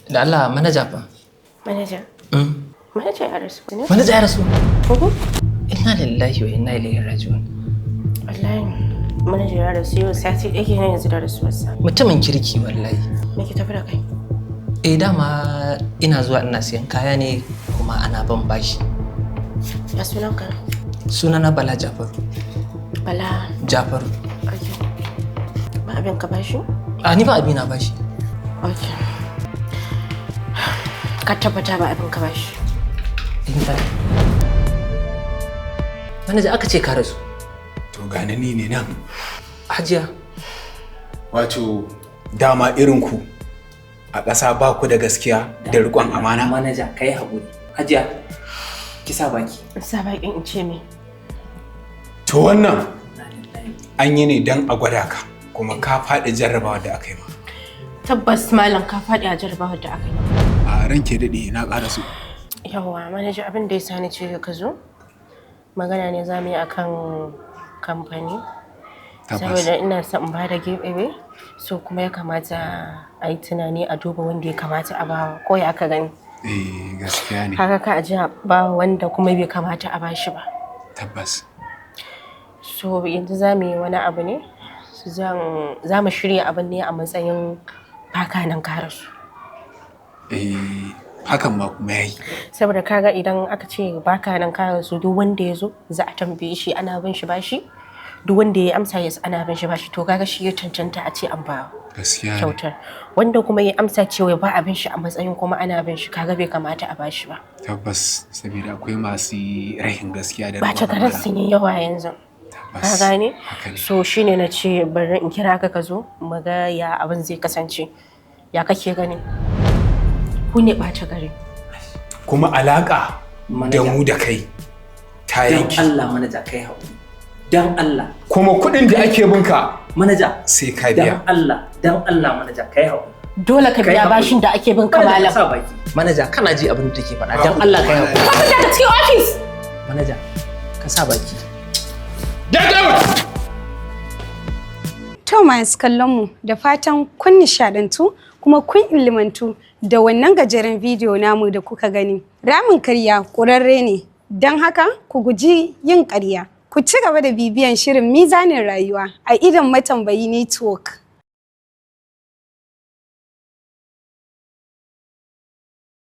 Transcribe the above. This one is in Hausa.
Da Allah, manaja fa? Manaja. Manaja ya rasu ne? Manaja ya rasu? Inna lillahi wa inna ilaihi raji'un. Wallahi manaja ya rasu, yau sati ɗaya kenan yanzu da rasuwarsa. Mutumin kirki wallahi. Me ke tafi da kai? Eh, dama ina zuwa ina siyan kaya ne, kuma ana ban bashi. Ya sunanka? Sunana Bala Jafaru. Bala. Jafaru. Okay. Ba abin ka bashi? A, ni ba abina bashi. Okay. Ka tabbata ba abin ka bashi? Manaja, aka ce ka rasu. To, gane ni ne nan. Hajiya. Wato dama irin ku a ƙasa ba ku da gaskiya da riƙon amana. Manaja, ka yi haƙuri. Hajiya, ki sa baki. In sa bakin in ce me? To, wannan an yi ne don a gwada ka, kuma ka faɗi jarrabawa da aka yi ma. Tabbas malam, ka faɗi a jarrabawar da aka yi. A ranke daɗe, na ƙara so. Yawwa manaja, abin da ya sani ce ka zo, magana ne za mu yi akan kamfani. Saboda ina son in bada giveaway, so kuma ya kamata a yi tunani a duba wanda ya kamata a bawa, ko ya aka gani? Eh, gaskiya ne. Haka ka aji a ba wanda kuma bai kamata a bashi ba. Tabbas. So yanzu za mu yi wani abu ne, za mu shirya abin ne a matsayin baka nan ka rasu. Eh, hakan ma kuma yayi. Saboda kaga idan aka ce baka nan ka rasu, duk wanda ya zo za a tambaye shi ana bin shi bashi. Duk wanda ya amsa yes, ana bin shi bashi, to kaga shi ya cancanta a ce an ba Gaskiya ne. kyautar. Wanda kuma ya amsa cewa ba a bin shi a matsayin kuma ana bin shi, kaga bai kamata a bashi ba. Tabbas, saboda akwai masu rahin gaskiya da Ba riƙon ta amana. sun yi yawa yanzu. Ka gane? Haka ne. So shine na ce bari in kira ka, ka zo mu ga ya abin zai kasance. Ya kake gani? Ku ne ɓata gari. Kuma alaƙa da mu da kai ta Dan yanki. Allah manaja, kai haƙuri. Dan Allah. Kuma kuɗin da ake binka Manaja. sai ka biya. Dan Allah, dan Allah manaja, kai haƙuri. Dole ka Kai biya haƙuri. bashin da ake bin ka, Manaja, ka malam. sa baki. Manaja, kana ji abin da take faɗa. Dan Allah kai haƙuri. Ka fita daga cikin ofis! Manaja, ka sa baki. Get out! To, masu kallon mu, da fatan kun nishadantu kuma kun ilimantu da wannan gajeren bidiyo namu da kuka gani. Ramin karya ƙurarre ne, don haka ku guji yin ƙarya. Ku ci gaba da bibiyan shirin Mizanin Rayuwa a Idon Matambayi Network.